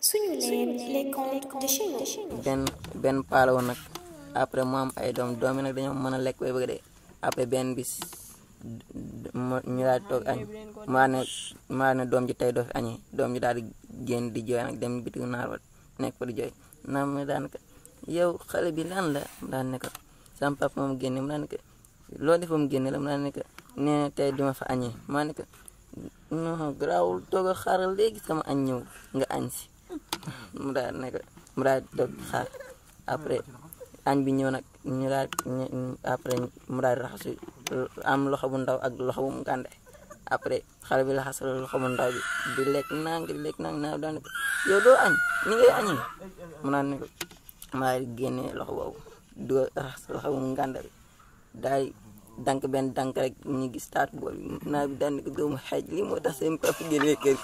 suñu les contes de chez nous. benn paala woon nag après mu am ay doom yi nag dañoo mën a lekk bay bëgg de après benn bis ñu daal di toog añ maa ne doom ji tey doo fi añee doom ji daal di génn di jooy nag dem bitigu naar ba nekk fa di jooy naa ma daanaka yow xale bi lan la mu daan ne ko sama papa moom génne mu daan ne ko loo defa mu génne la mu daan ne ko nee na tey duma fa añee maa ne ko non garaawul toog a xaaral léegi sama añ ñëw nga añ si mu daal ne ko mu daal toog xaar après añ bi ñëw nag ñu daal après mu daal raxasu am loxo bu ndaw ak loxo bu mu gànde après xale bi raxas loxo bu ndaw bi di lekk nang naa daan ne ko yow doo añ ni ngay añee mu naan ne ko maa génne loxo boobu dugal raxas loxo bu mu gànde bi daay dank benn dank rek ñu gis taat bool bi naa bi daan ne ko doomu xeej lii moo tax seen papa génne kër